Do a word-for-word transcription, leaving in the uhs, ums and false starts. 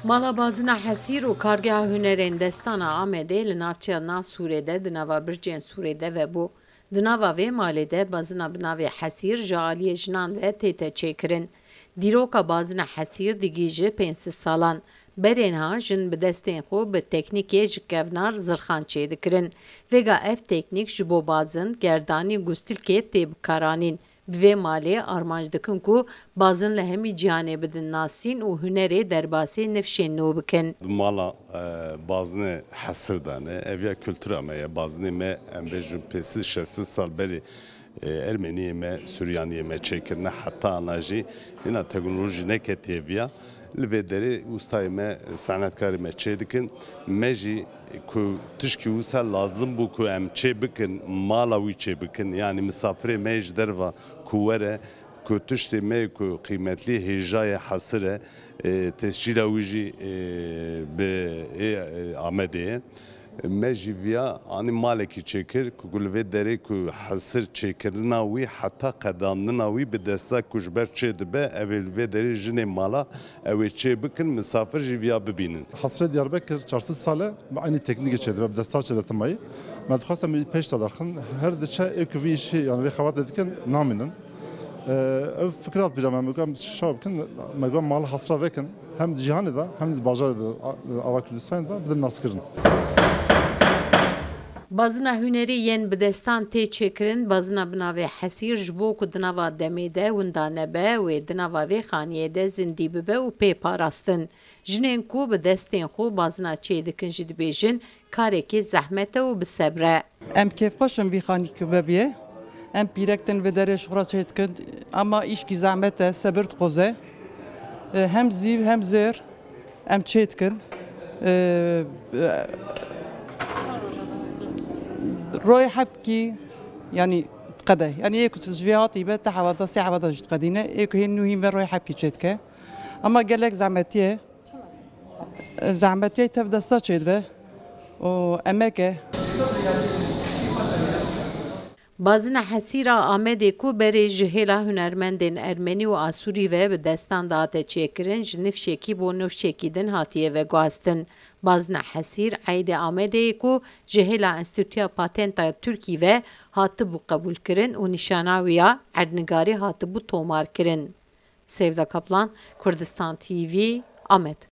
Mala Bazina Hesîr û Kargeha Hunerên Destana Amedê li navçeya Nav Sûrê de di nava bircên Sûrê de vebû. Di nava vê malê de bazina bi navê Hesîr ji aliyê jinan ve tête çêkirin. Dîroka bazina Hesîr digihîje pênc sed salan. Berê niha jin bi destên xwe bi teknîkê ji kevnar zirxan çêdikirin. Vêga ev teknîk ji bo bazin, gerdanî, gustilkê tê bikaranîn. Bi vê malê armanc dikin ku bazin li hemî cîhanê bidin nasîn û hunerê derbasî nifşên nû bikin. Mala, e, bazinê Hesir de ne. Ev ya kultura me ye. Bazinê me, em bêjin pênc sed şeş sed sal berê, e, Ermeniyê me, Suryaniyê me çêkirine, heta ana jî hîna teknolojî neketiye viya. Li vê derê ustayê me, senetkarê me çê dikin. Me jî ku tişkî wisa lazim bû ku em çê bikin, mala wî çê bikin. Yanî misafirê me yê ji derva ku were, ku tiştê me yê ku qîmetlî hêja ye, hesir e, e, tescîla wî jî, e, bi ê, e, Amedê ye. Me jî viya anî malekî çêkir, ku li vê derê ku hesir çêkirina wî heta qedandina wî bi desta ku ji ber çê dibe, ev ê li vê derê jinê mala ew ê çê bikin, misafir jî viya bibînin. Hesirê Diyarbekir çar sed sal e, bi eynî teknîkê çêdibe, bi desta çêdibe timayî. Me dixwest em pêş de derxin, her diçe ê ku vî îşî, yanî vê xebatê dikin, namînin. Ev fikir hat bîra me, me got em şa bikin, me got mala hesra vekin. Hem di cîhanê de, hem di bajarê de, a, ava Kurdistanê de bidin naskirin. Bazina hunerî yên bi destan tê çêkirin, bazina bi navê Hesîr ji bo ku di nava demê de winda nebe, wê di nava vê xaniyê de zindî bibe û pê parastin. Jinên ku bi destên xwe bazina çê dikin jî dibêjin, karekî zehmet e û bi sebr e. Em kêfxweş in vî xanî ku vebiye. Em pîrek tên vê derê ji xwe re çê dikin, ama îşkî zehmet e, sebir dixwaze. E, hem zîv hem zêr em çê dikin. E, e, royê hebkî, yanî diqede. Yanî ê ku tu ji vê hatî be, te hewada, sê hewada jî diqedîne. Ê ku hên nû hîn ve royê hebkî çê dike. Ama gelek zehmetî ye. Zehmetiyê tev desta çêdibe û emek e. Bazina Hesîra Amedê ku berê ji hêla hunermendên ermenî û asûrî ve bi destan dihate çêkirin, ji nifşekî bo nifşekî din hatiye veguhastin. Bazina Hesîr eydê Amedê ye ku ji hêla Enstîtuya Patenta Tirkî ve hatibû qebûlkirin û nîşana wî ya erdnigarî hatibû tomarkirin. Sevda Kaplan, Kurdistan T V, Amed.